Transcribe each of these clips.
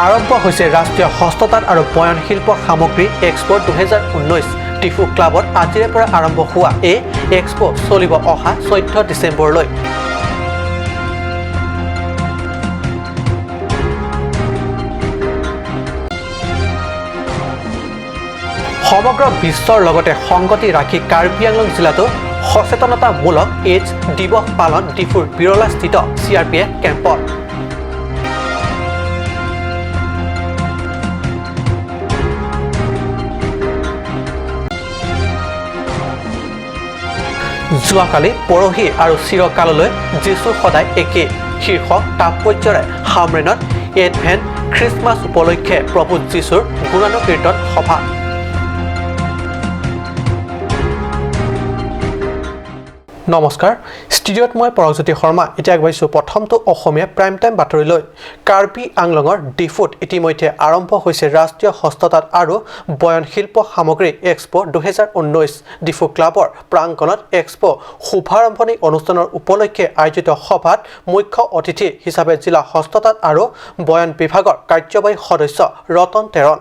আৰম্ভ হৈছে ৰাষ্ট্ৰীয় হস্ততাঁত আৰু বয়ন শিল্প সামগ্ৰী এক্সপ' 2019। ডিফু ক্লাবত আজিৰে পৰা আৰম্ভ হোৱা এই এক্সপ' চলিব অহা 14 ডিচেম্বৰলৈ। সমগ্ৰ বিশ্বৰ লগতে সংগতি ৰাখি কাৰ্বি আংলং জিলাতো সচেতনতামূলক এইডছ দিৱস পালন ডিফুৰ বিৰলাস্থিত চিআৰপিএফ কেম্পত। যোৱাকালি, পৰহি আৰু চিৰকাললৈ যীশু সদায় একেই শীৰ্ষক তাৎপৰ্যৰে হামৰেনত এডভেণ্ট খ্ৰীষ্টমাছ উপলক্ষে প্ৰভু যীশুৰ গুণানুকীৰ্তন সভা। নমস্কাৰ, ষ্টুডিঅ'ত মই পৰগজ্যোতি শৰ্মা। এতিয়া আগবাঢ়িছোঁ প্ৰথমটো অসমীয়া প্ৰাইম টাইম বাতৰিলৈ। কাৰ্বি আংলঙৰ ডিফুত ইতিমধ্যে আৰম্ভ হৈছে ৰাষ্ট্ৰীয় হস্ততাঁত আৰু বয়ন শিল্প সামগ্ৰী এক্সপ' 2019। ডিফু ক্লাবৰ প্ৰাংগণত এক্সপ' শুভাৰম্ভণি অনুষ্ঠানৰ উপলক্ষে আয়োজিত সভাত মুখ্য অতিথি হিচাপে জিলা হস্ততাঁত আৰু বয়ন বিভাগৰ কাৰ্যবাহী সদস্য ৰতন তেৰণ।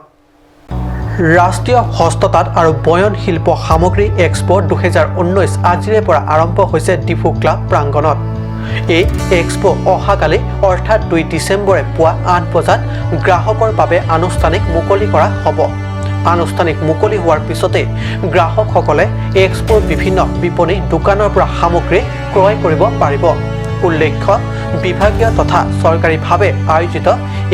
ৰাষ্ট্ৰীয় হস্ততাঁত আৰু বয়ন শিল্প সামগ্ৰী এক্সপ' 2019 আজিৰে পৰা আৰম্ভ হৈছে ডিফু ক্লাব প্ৰাংগণত। এই এক্সপ' অহাকালি অৰ্থাৎ 2 ডিচেম্বৰে পুৱা 8 বজাত গ্ৰাহকৰ বাবে আনুষ্ঠানিক মুকলি কৰা হ'ব। আনুষ্ঠানিক মুকলি হোৱাৰ পিছতেই গ্ৰাহকসকলে এক্সপ'ৰ বিভিন্ন বিপণী দোকানৰ পৰা সামগ্ৰী ক্ৰয় কৰিব পাৰিব। উল্লেখ্য, বিভাগীয় তথা চৰকাৰীভাৱে আয়োজিত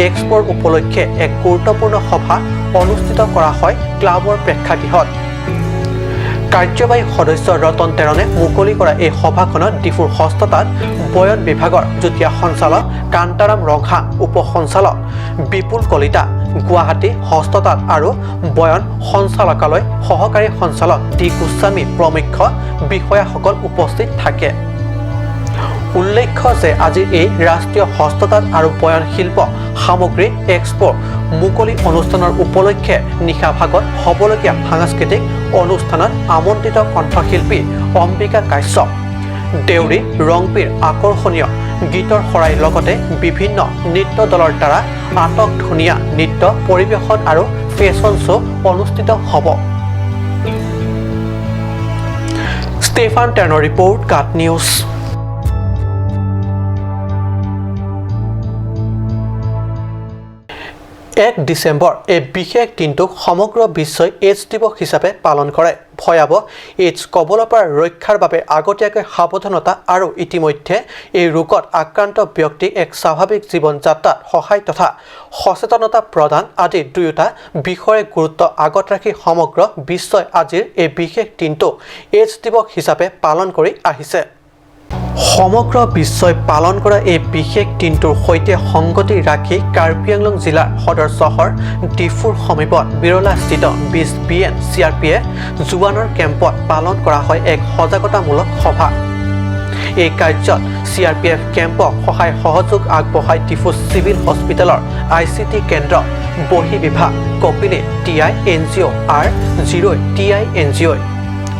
এক্সপ'ৰ উপলক্ষে এক গুৰুত্বপূৰ্ণ সভা অনুষ্ঠিত কৰা হয় ক্লাবৰ প্ৰেক্ষাগৃহত। কাৰ্যবাহী সদস্য ৰতন তেৰণে মুকলি কৰা এই সভাখনত ডিফুৰ হস্ততাঁত বয়ন বিভাগৰ যুটীয়া সঞ্চালক কান্তাৰাম ৰংহাং, উপ সঞ্চালক বিপুল কলিতা, গুৱাহাটী হস্ততাঁত আৰু বয়ন সঞ্চালকালয় সহকাৰী সঞ্চালক ডি গোস্বামী প্ৰমুখ্য বিষয়াসকল উপস্থিত থাকে। উল্লেখ্য যে আজিৰ এই ৰাষ্ট্ৰীয় হস্ততাঁত আৰু বয়ন শিল্প সামগ্ৰী এক্সপ' মুকলি অনুষ্ঠানৰ উপলক্ষে নিশা ভাগত হ'বলগীয়া সাংস্কৃতিক অনুষ্ঠানত আমন্ত্ৰিত কণ্ঠশিল্পী অম্বিকা কাশ্যপ, দেউৰী ৰংপিৰ আকৰ্ষণীয় গীতৰ শৰাইৰ লগতে বিভিন্ন নৃত্য দলৰ দ্বাৰা আটক ধুনীয়া নৃত্য পৰিৱেশন আৰু ফেশ্বন শ্ব' অনুষ্ঠিত হ'ব। ষ্টেফান টেনৰ ৰিপৰ্ট, কাট নিউজ। 1 ডিচেম্বৰ এই বিশেষ দিনটোক সমগ্ৰ বিশ্বই এইডছ দিৱস হিচাপে পালন কৰে। ভয়াৱহ এইডছ কবলৰ পৰা ৰক্ষাৰ বাবে আগতীয়াকৈ সাৱধানতা আৰু ইতিমধ্যে এই ৰোগত আক্ৰান্ত ব্যক্তিক এক স্বাভাৱিক জীৱন যাত্ৰাত সহায় তথা সচেতনতা প্ৰদান আদি দুয়োটা বিষয়ে গুৰুত্ব আগত ৰাখি সমগ্ৰ বিশ্বই আজিৰ এই বিশেষ দিনটো এইডছ দিৱস হিচাপে পালন কৰি আহিছে। সমগ্ৰ বিশ্বই পালন কৰা এই বিশেষ দিনটোৰ সৈতে সংগতি ৰাখি কাৰ্বি আংলং জিলাৰ সদৰ চহৰ ডিফুৰ সমীপত বিৰলাস্থিত 20 বিএন চিআৰপিএফ জোৱানৰ কেম্পত পালন কৰা হয় এক সজাগতামূলক সভা। এই কাৰ্যত চিআৰপিএফ কেম্পক সহায় সহযোগ আগবঢ়াই ডিফু চিভিল হস্পিটেলৰ আইচিটি কেন্দ্ৰ, বহি বিভাগ, কপিলী টিআই এনজিঅ' আৰ জিৰ' টিআই এনজিঅ'ই।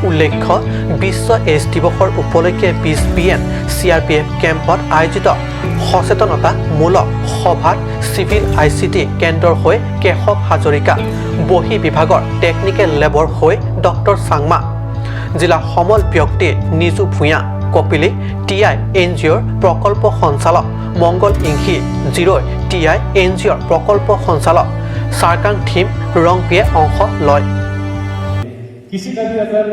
উল্লেখ্য, বিশ্ব এইডছ দিৱসৰ উপলক্ষে 20 বিএন চিআৰপিএফ কেম্পত আয়োজিত সচেতনতামূলক সভাত চিভিল আইচিটি কেন্দ্ৰৰ হৈ কেশৱ হাজৰিকা, বহি বিভাগৰ টেকনিকেল লেবৰ হৈ ডক্টৰ চাংমা, জিলা সমল ব্যক্তি নিজু ভূঞা, কপিলী টিআই এনজিঅ'ৰ প্ৰকল্প সঞ্চালক মংগল ইংহি, জিৰৈ টিআই এনজিঅ'ৰ প্ৰকল্প সঞ্চালক চাৰকাং থিম ৰংপিয়ে অংশ লয়। किसी का भी अगर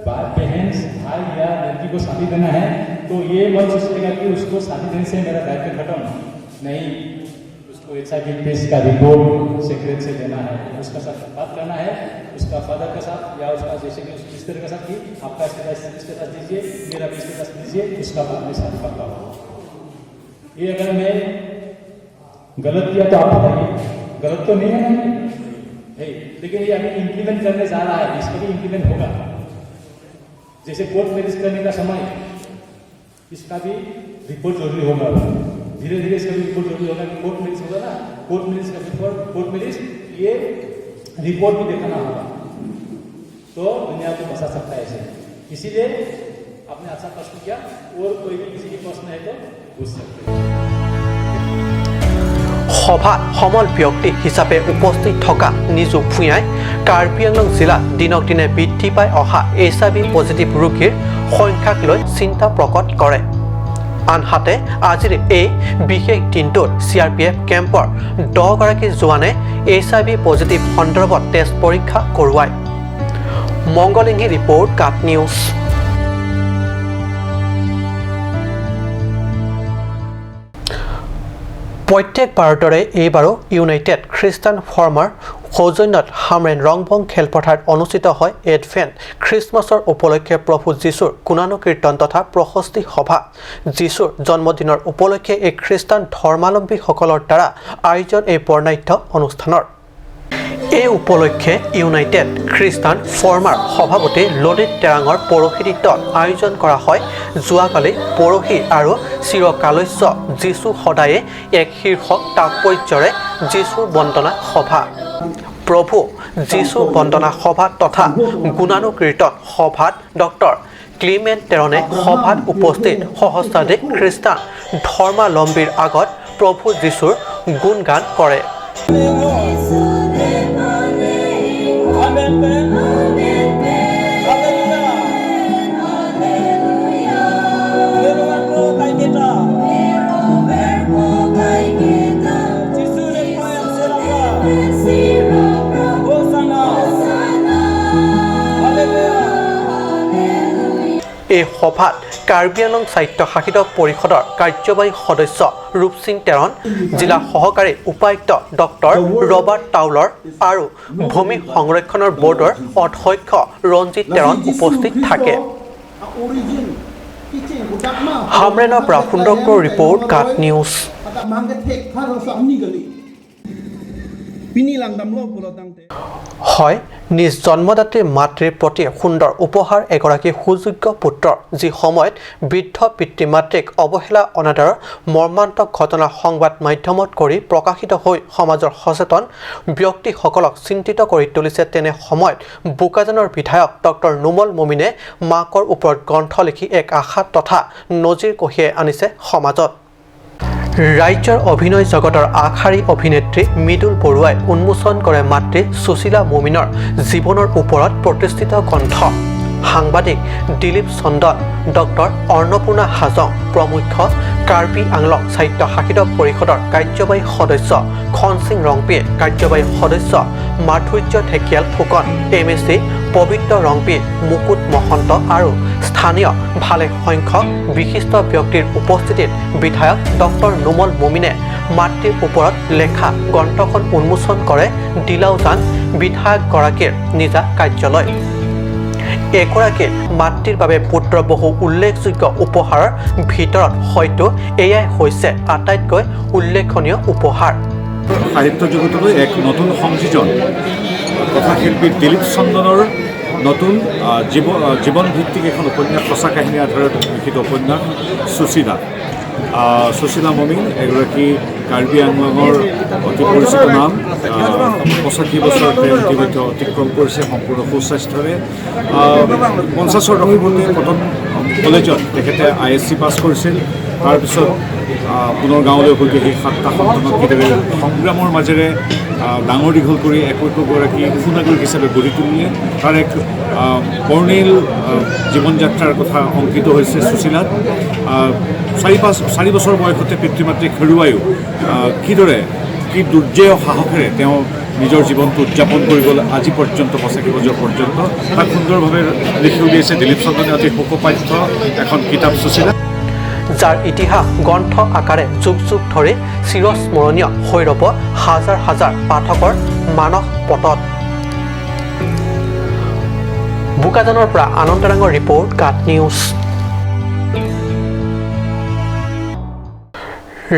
बहन, भाई या लड़की को शादी देना है तो ये मत सोचिएगा कि उसको शादी देने से मेरा दायित्व खत्म। नहीं, उसको एचआईवी टेस्ट का रिपोर्ट सेक्रेट से देना है, उसका साथ बात करना है, उसका फादर के साथ या उसका जैसे कि उस रिश्तेदार के साथ कि आपका स्टेटस स्टेटस दीजिए, मेरा भी स्टेटस दीजिए, उसका बाद में शादी पक्का होगा। ये अगर मैं गलत किया तो आप बताइए, गलत तो नहीं है ना ये? लेकिन ये अभी इम्प्लीमेंट करने जा रहा है, इसका भी इम्प्लीमेंट होगा। जैसे कोर्ट मैरिज करने का समय, इसका भी रिपोर्ट जरूरी होगा। धीरे धीरे इसका भी रिपोर्ट जरूरी होगा कि कोर्ट मैरिज होगा ना, कोर्ट मैरिज का बिफोर कोर्ट मैरिज ये रिपोर्ट भी दिखाना होगा, तो दुनिया को बचा सकता है ऐसे। इसीलिए आपने अच्छा प्रश्न किया और कोई भी किसी की प्रश्न है तो पूछ सकते हैं। সভাত সমল ব্যক্তি হিচাপে উপস্থিত থকা নিজু ভূঞাই কাৰ্বি আংলং জিলাত দিনক দিনে বৃদ্ধি পাই অহা HIV positive ৰোগীৰ সংখ্যাক লৈ চিন্তা প্ৰকট কৰে। আনহাতে আজিৰ এই বিশেষ দিনটোত CRPF কেম্পৰ 10গৰাকী জোৱানে HIV positive সন্দৰ্ভত টেষ্ট পৰীক্ষা কৰোৱায়। মংগলিংহী ৰিপৰ্ট, কাট নিউজ। প্ৰত্যেকবাৰৰ দৰে এইবাৰো ইউনাইটেড খ্ৰীষ্টান ফৰ্মাৰ সৌজন্যত হামৰেন ৰংবং খেলপথাৰত অনুষ্ঠিত হয় এডভেণ্ট খ্ৰীষ্টমাছৰ উপলক্ষে প্ৰভু যীশুৰ গুণানুকীৰ্তন তথা প্ৰশস্তি সভা। যীশুৰ জন্মদিনৰ উপলক্ষে এই খ্ৰীষ্টান ধৰ্মাৱলম্বীসকলৰ দ্বাৰা আয়োজন এই বৰ্ণাঢ্য অনুষ্ঠানৰ। এই উপলক্ষে ইউনাইটেড খ্ৰীষ্টান ফৰ্মাৰ সভাপতি ললিত টেৰাঙৰ পৌৰোহিত্যত আয়োজন কৰা হয় যোৱাকালি পৰহি আৰু চিৰকালস্য যীশু সদায়ে এক শীৰ্ষক তাৎপৰ্যৰে যীশুৰ বন্দনা সভা। প্ৰভু যীশুৰ বন্দনা সভা তথা গুণানুকীৰ্তন সভাত ডক্টৰ ক্লিমেণ্ট টেৰণে সভাত উপস্থিত সহস্ৰাধিক খ্ৰীষ্টান ধৰ্মাৱলম্বীৰ আগত প্ৰভু যীশুৰ গুণগান কৰে। এই সভাত কাৰ্বি আংলং স্বায়ত্তশাসিত পৰিষদৰ কাৰ্যবাহী সদস্য ৰূপসিং টেৰণ, জিলা সহকাৰী উপায়ুক্ত ডক্টৰ ৰবাৰ্ট টাউলৰ আৰু ভূমি সংৰক্ষণৰ বৰ্ডৰ অধ্যক্ষ ৰঞ্জিত টেৰণ উপস্থিত থাকে। হামৰেনৰ পৰা সুন্দৰপুৰ ৰিপৰ্ট, কাট নিউজ। হয়, নিজ জন্মদাত্ৰী মাতৃৰ প্ৰতি সুন্দৰ উপহাৰ এগৰাকী সুযোগ্য পুত্ৰৰ, যি সময়ত বৃদ্ধ পিতৃ মাতৃক অৱহেলা অনাদৰৰ মৰ্মান্তক ঘটনা সংবাদ মাধ্যমত কৰি প্ৰকাশিত হৈ সমাজৰ সচেতন ব্যক্তিসকলক চিন্তিত কৰি তুলিছে, তেনে সময়ত বোকাজানৰ বিধায়ক ডক্টৰ নোমল মমিনে মাকৰ ওপৰত গ্ৰন্থ লিখি এক আশা তথা নজিৰ কঢ়িয়াই আনিছে সমাজত। ৰাজ্যৰ অভিনয় জগতৰ আগশাৰী অভিনেত্ৰী মৃদুল বৰুৱাই উন্মোচন কৰে মাতৃ সুশীলা মমিনৰ জীৱনৰ ওপৰত প্ৰতিষ্ঠিত গ্ৰন্থ। সাংবাদিক দিলীপ চন্দন, ডক্টৰ অন্নপূৰ্ণা হাজং প্ৰমুখ্য কাৰ্বি আংলং স্বায়ত্তশাসিত পৰিষদৰ কাৰ্যবাহী সদস্য খনসিং ৰংপিয়ে, কাৰ্যবাহী সদস্য মাধুৰ্য ঢেকিয়াল ফুকন, MSc পবিত্ৰ ৰংপি, মুকুট মহন্ত আৰু স্থানীয় ভালে সংখ্যক বিশিষ্ট ব্যক্তিৰ উপস্থিতিত বিধায়ক ডক্টৰ নোমল মমিনে মাতৃৰ ওপৰত লেখা গ্ৰন্থখন উন্মোচন কৰে দিলাউজান বিধায়কগৰাকীৰ নিজা কাৰ্যালয়। এগৰাকী মাতৃৰ বাবে পুত্ৰৰ বহু উল্লেখযোগ্য উপহাৰৰ ভিতৰত হয়তো এয়াই হৈছে আটাইতকৈ উল্লেখনীয় উপহাৰ। সাহিত্য জগতলৈ এক নতুন সংযোজন কথাশিল্পী দিলীপ চন্দনৰ নতুন জীৱনভিত্তিক এখন উপন্যাস, সঁচা কাহিনীৰ আধাৰত লিখিত উপন্যাস সুশীলা। সুশীলা মমিন এগৰাকী কাৰ্বি আংলঙৰ অতি পৰিচিত নাম। 85 বছৰ তেওঁ ইতিমধ্যে অতিক্ৰম কৰিছে সম্পূৰ্ণ সুস্বাস্থ্যৰে। 50ৰ দশকতে কটন কলেজত তেখেতে ISc পাছ কৰিছিল। তাৰপিছত পুনৰ গাঁৱলৈ উভতি আহি 7টা সন্তানক কিদৰে সংগ্ৰামৰ মাজেৰে ডাঙৰ দীঘল কৰি একো একোগৰাকী সুনাগৰিক হিচাপে গঢ়ি তুলিলে, তাৰ এক বৰ্ণিল জীৱন যাত্ৰাৰ কথা অংকিত হৈছে সুশীলাত। 4 বছৰ বয়সতে পিতৃ মাতৃক হেৰুৱায়ো কিদৰে কি দুৰ্জেয় সাহসেৰে তেওঁ নিজৰ জীৱনটো উদযাপন কৰি গ'ল আজি পৰ্যন্ত 85 বছৰ পৰ্যন্ত, তাক সুন্দৰভাৱে লিখি উলিয়াইছে দিলীপ চন্দনে। অতি সুখপাঠ্য এখন কিতাপ সুশীলা, যাৰ ইতিহাস গ্ৰন্থ আকাৰে যুগ যুগ ধৰি চিৰস্মৰণীয় হৈ ৰ'ব হাজাৰ হাজাৰ পাঠকৰ মানস পটত। বোকাজানৰ পৰা আনন্দৰাঙৰ ৰিপৰ্ট, কাট নিউজ।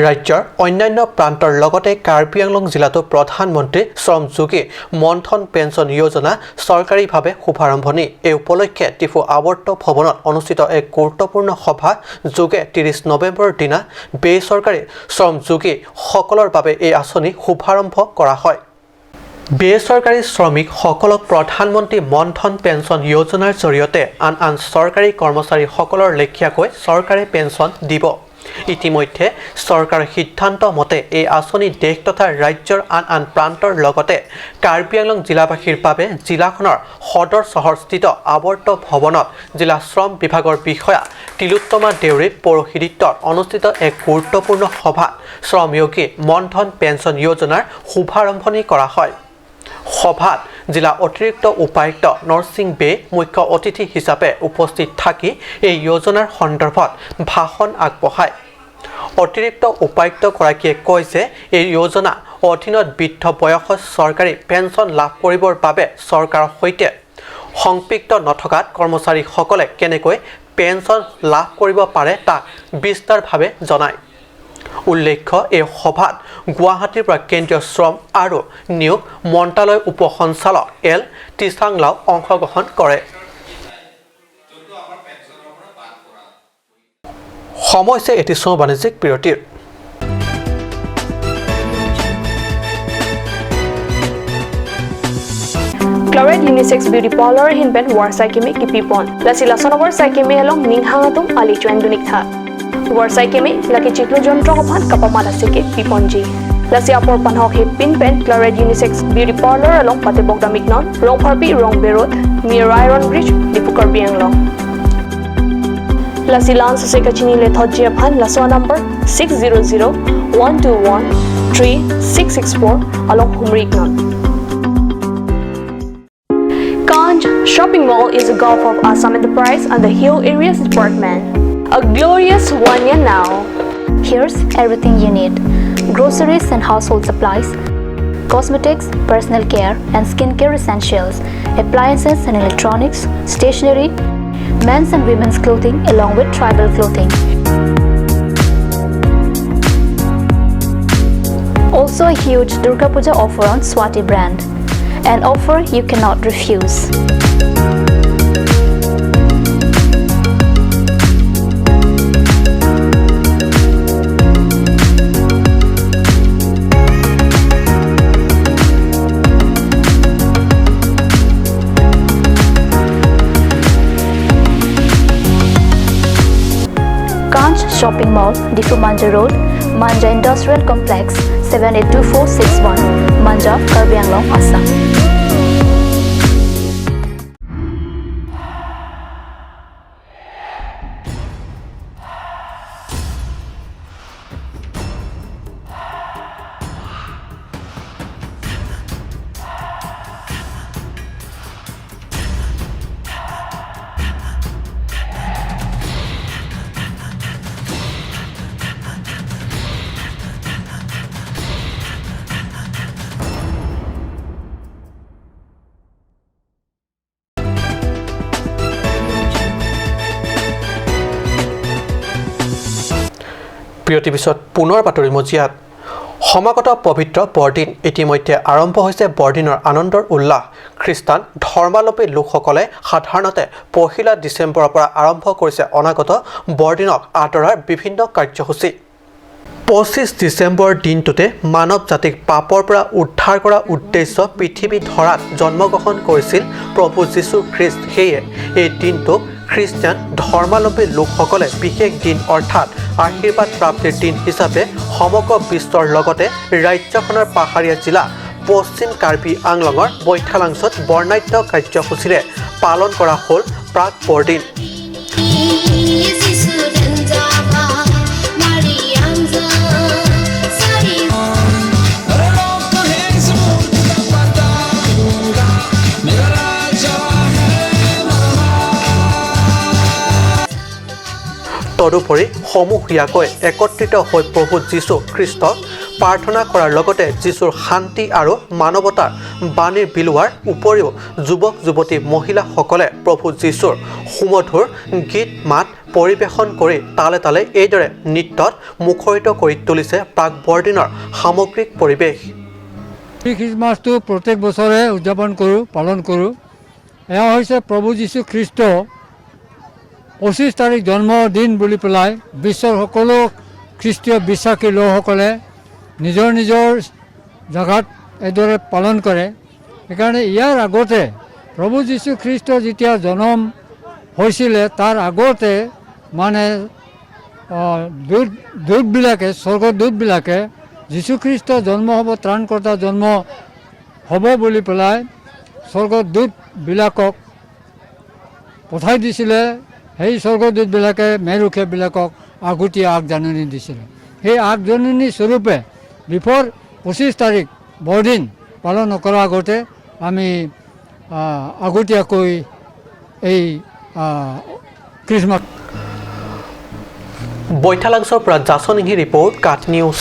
ৰাজ্যৰ অন্যান্য প্ৰান্তৰ লগতে কাৰ্বি আংলং জিলাতো প্ৰধানমন্ত্ৰী শ্ৰমযোগী মনধন পেঞ্চন যোজনা চৰকাৰীভাৱে শুভাৰম্ভণি। এই উপলক্ষে ডিফু আৱৰ্ত ভৱনত অনুষ্ঠিত এক গুৰুত্বপূৰ্ণ সভা যোগে 30 নৱেম্বৰৰ দিনা বেচৰকাৰী শ্ৰমযোগীসকলৰ বাবে এই আঁচনি শুভাৰম্ভ কৰা হয়। বেচৰকাৰী শ্ৰমিকসকলক প্ৰধানমন্ত্ৰী মনধন পেঞ্চন যোজনাৰ জৰিয়তে আন আন চৰকাৰী কৰ্মচাৰীসকলৰ লেখীয়াকৈ চৰকাৰে পেঞ্চন দিব। ইতিমধ্যে চৰকাৰৰ সিদ্ধান্ত মতে এই আঁচনি দেশ তথা ৰাজ্যৰ আন আন প্ৰান্তৰ লগতে কাৰ্বি আংলং জিলাবাসীৰ বাবে জিলাখনৰ সদৰ চহৰস্থিত আৱৰ্ত ভৱনত জিলা শ্ৰম বিভাগৰ বিষয়া তিলোত্তমা দেউৰীৰ পৌৰোহিত্যত অনুষ্ঠিত এক গুৰুত্বপূৰ্ণ সভাত শ্ৰময়োগী মনধন পেঞ্চন যোজনাৰ শুভাৰম্ভণি কৰা হয়। সভাত জিলা অতিৰিক্ত উপায়ুক্ত নৰসিং বে মুখ্য অতিথি হিচাপে উপস্থিত থাকি এই যোজনাৰ সন্দৰ্ভত ভাষণ আগবঢ়ায়। অতিৰিক্ত উপায়ুক্তগৰাকীয়ে কয় যে এই যোজনা অধীনত বৃদ্ধ বয়সত চৰকাৰী পেঞ্চন লাভ কৰিবৰ বাবে চৰকাৰৰ সৈতে সংপৃক্ত নথকাত কৰ্মচাৰীসকলে কেনেকৈ পেঞ্চন লাভ কৰিব পাৰে তাক বিস্তাৰভাৱে জনায়। উল্লেখ্য, এই সভাত গুৱাহাটীৰ পৰা কেন্দ্ৰীয় শ্ৰম আৰু নিয়োগ মন্ত্ৰালয় উপ সঞ্চালক এল টিচাংলাও অংশগ্ৰহণ কৰে। সময় হৈছে এটি চমু বাণিজ্যিক বিৰতিৰ। Chloride Unisex Beauty Parlor hinben warsai keme kipi pon. Lasi lasona warsai keme along ninghangatum ali chuen dunik tha. Warsai keme laki chiklo jontro phan kapamala seke piponji. Lasi apor panhok he pin pen Chloride Unisex Beauty Parlor along patebok damiknon rong pharpi rong berot near Iron Bridge Dipukar Bianglong. Lasi lan sose kachini le thojia phan laswa number 600 121 3664 along humriknon. Kanj Shopping Mall is a Gulf of Assam Enterprise and the Hill Areas Department. A glorious 1 year now. Here's everything you need: groceries and household supplies, cosmetics, personal care and skincare essentials, appliances and electronics, stationery, men's and women's clothing along with tribal clothing. Also a huge Durga Puja offer on Swati brand. An offer you cannot refuse. Kanch Shopping Mall, Diphu Manja Road, Manja Industrial Complex, 782461, Manja, Karbi Anglong, Assam. বিৰতিৰ পিছত পুনৰ বাতৰি মজিয়াত। সমাগত পবিত্ৰ বৰদিন ইতিমধ্যে আৰম্ভ হৈছে বৰদিনৰ আনন্দৰ উল্লাস। খ্ৰীষ্টান ধৰ্মাৱলম্বী লোকসকলে সাধাৰণতে 1 ডিচেম্বৰৰ পৰা আৰম্ভ কৰিছে অনাগত বৰদিনক আদৰাৰ বিভিন্ন কাৰ্যসূচী। 25 ডিচেম্বৰ দিনটোতে মানৱ জাতিক পাপৰ পৰা উদ্ধাৰ কৰা উদ্দেশ্য পৃথিৱী ধৰাত জন্মগ্ৰহণ কৰিছিল প্ৰভু যীশু খ্ৰীষ্ট। সেয়ে এই দিনটোক খ্ৰীষ্টান ধৰ্মাৱলম্বী লোকসকলে বিশেষ দিন অৰ্থাৎ আশীৰ্বাদ প্ৰাপ্তিৰ দিন হিচাপে সমগ্ৰ বিশ্বৰ লগতে ৰাজ্যখনৰ পাহাৰীয়া জিলা পশ্চিম কাৰ্বি আংলঙৰ বৈঠালাংছত বৰ্ণাঢ্য কাৰ্যসূচীৰে পালন কৰা হ'ল প্ৰাক বৰদিন। তদুপৰি সমূহীয়াকৈ একত্ৰিত হৈ প্ৰভু যীশু খ্ৰীষ্টক প্ৰাৰ্থনা কৰাৰ লগতে যীশুৰ শান্তি আৰু মানৱতাৰ বাণীৰ বিলোৱাৰ উপৰিও যুৱক যুৱতী মহিলাসকলে প্ৰভু যীশুৰ সুমধুৰ গীত মাত পৰিৱেশন কৰি তালে তালে এইদৰে নৃত্যত মুখৰিত কৰি তুলিছে প্ৰাক বৰদিনৰ সামগ্ৰিক পৰিৱেশ। খ্ৰীষ্টমাছটো প্ৰত্যেক বছৰে উদযাপন কৰোঁ, পালন কৰোঁ। এয়া হৈছে প্ৰভু যীশু খ্ৰীষ্ট 25 তাৰিখ জন্মদিন বুলি পেলাই বিশ্বৰ সকলো খ্ৰীষ্টীয় বিশ্বাসী লোকসকলে নিজৰ নিজৰ জেগাত এইদৰে পালন কৰে। সেইকাৰণে ইয়াৰ আগতে প্ৰভু যীশু খ্ৰীষ্ট যেতিয়া জন্ম হৈছিলে তাৰ আগতে মানে দূতবিলাকে, স্বৰ্গদূতবিলাকে যীশুখ্ৰীষ্ট জন্ম হ'ব, ত্ৰাণকৰ্তা জন্ম হ'ব বুলি পেলাই স্বৰ্গদূতবিলাকক পঠাই দিছিলে। সেই স্বৰ্গদূতবিলাকে মেৰৰখীয়াবিলাকক আগতীয়া আগজাননী দিছিলে। সেই আগজাননী স্বৰূপে বিফৰ 25 তাৰিখ বৰদিন পালন নকৰাৰ আগতে আমি আগতীয়াকৈ এই খ্ৰীষ্টমাছ। বৈঠালাংছৰ পৰা জাছনিহি ৰিপৰ্ট, কাট নিউজ।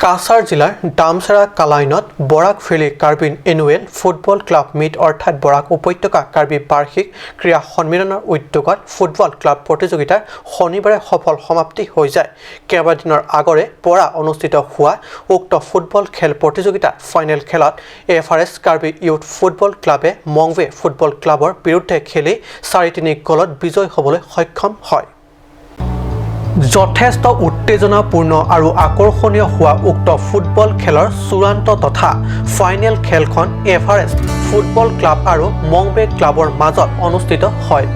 কাছাৰ জিলাৰ দামচেৰা কালাইনত Barak valley Karbi annual football club meet অৰ্থাৎ বৰাক উপত্যকা কাৰ্বি বাৰ্ষিক ক্ৰীড়া সন্মিলনৰ উদ্যোগত ফুটবল ক্লাব প্ৰতিযোগিতাৰ শনিবাৰে সফল সমাপ্তি হৈ যায়। কেইবাদিনৰ আগৰে পৰা অনুষ্ঠিত হোৱা উক্ত ফুটবল খেল প্ৰতিযোগিতাৰ ফাইনেল খেলত এভাৰেষ্ট কাৰ্বি ইউথ ফুটবল ক্লাবে মংৱে ফুটবল ক্লাবৰ বিৰুদ্ধে খেলি 4-3 গ'লত বিজয়ী হ'বলৈ সক্ষম হয়। যথেষ্ট উত্তেজনাপূৰ্ণ আৰু আকৰ্ষণীয় হোৱা উক্ত ফুটবল খেলৰ চূড়ান্ত তথা ফাইনেল খেলখন এভাৰেষ্ট ফুটবল ক্লাব আৰু মংবে ক্লাবৰ মাজত অনুষ্ঠিত হয়।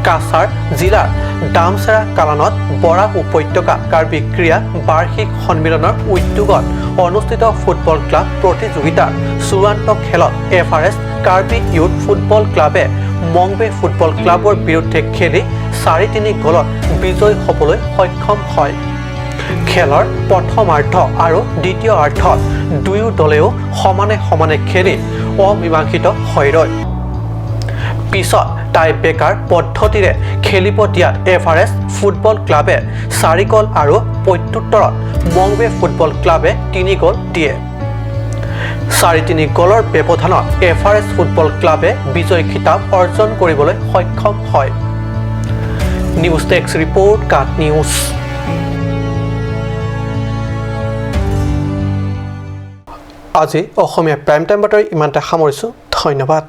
কাছাৰ জিলাৰ দামচেৰা কালানত বৰাক উপত্যকা কাৰ্বি ক্ৰীড়া বাৰ্ষিক সন্মিলনৰ উদ্যোগত অনুষ্ঠিত ফুটবল ক্লাব প্ৰতিযোগিতাৰ চূড়ান্ত খেলত এভাৰেষ্ট কাৰ্বি ইউথ ফুটবল ক্লাবে মংবে ফুটবল ক্লাবৰ বিৰুদ্ধে খেলি 4-3 গ'লত বিজয়ী হ'বলৈ সক্ষম হয়। খেলৰ প্ৰথমাৰ্ধ আৰু দ্বিতীয়াৰ্ধত দুয়ো দলেও সমানে সমানে খেলি অমীমাংসিত হৈ ৰয়। পিছত টাই বেকাৰ পদ্ধতিৰে খেলিব দিয়াত এভাৰেষ্ট ফুটবল ক্লাবে 4 গ'ল আৰু প্ৰত্যুত্তৰত মংবে ফুটবল ক্লাবে 3 গ'ল দিয়ে। 4-3 গ'লৰ ব্যৱধানত এভাৰেষ্ট ফুটবল ক্লাবে বিজয়ী খিতাপ অৰ্জন কৰিবলৈ সক্ষম হয়। নিউজ ডেস্ক ৰিপৰ্ট, কাট নিউজ। আজি অসমীয়া প্ৰাইম টাইম বাতৰি ইমানতে সামৰিছোঁ। ধন্যবাদ।